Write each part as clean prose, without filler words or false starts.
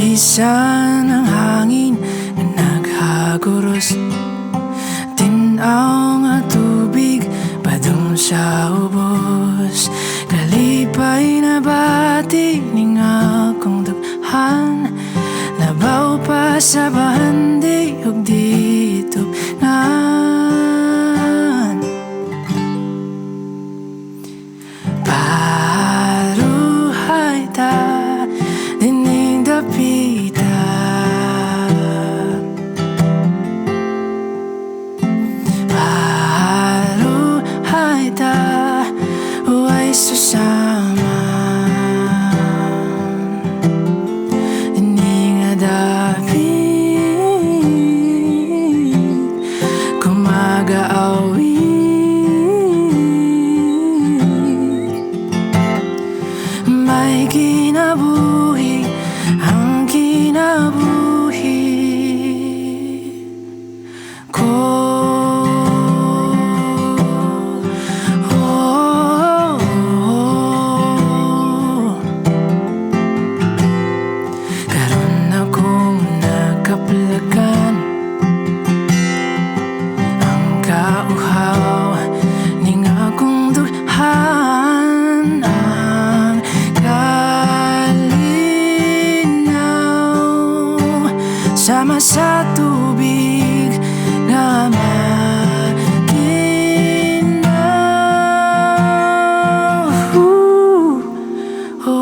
Bisan ang hangin nga naghaguros, Tin-aw nga tubig padung sa ubos. Kalipay na bati ning akong dughan, Labaw pa sa bahandi ug di tupngan. Paruhay ta dining dapita. Paruhay ta, way susama. Dining dapit kumagaawit. May kinabuhi ang kinabuhi ko. Oh, oh. Karon akong nakaplakan ang kauhaw ning akong dughan, ang kalinaw sama sa tubig nga matinaw. Oh.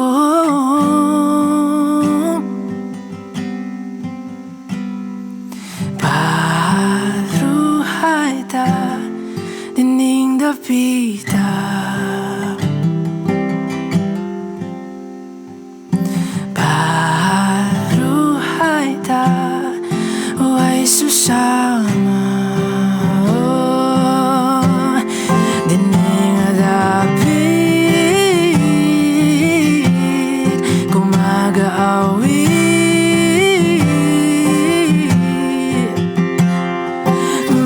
Paruhay ta dining dapita. Paruhay ta, way susama. Oh, dining dapit kumagaawit.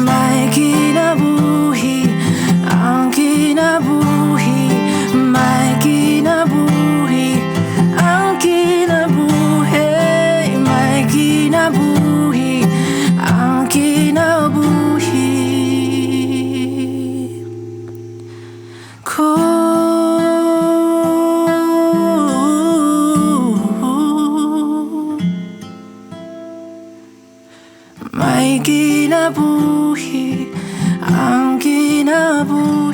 May kinabuhi ang kinabuhi, may kinabuhi ang kinabuhi, may kinabuhi ang kinabuhi ko. May kinabuhi ang kinabuhi.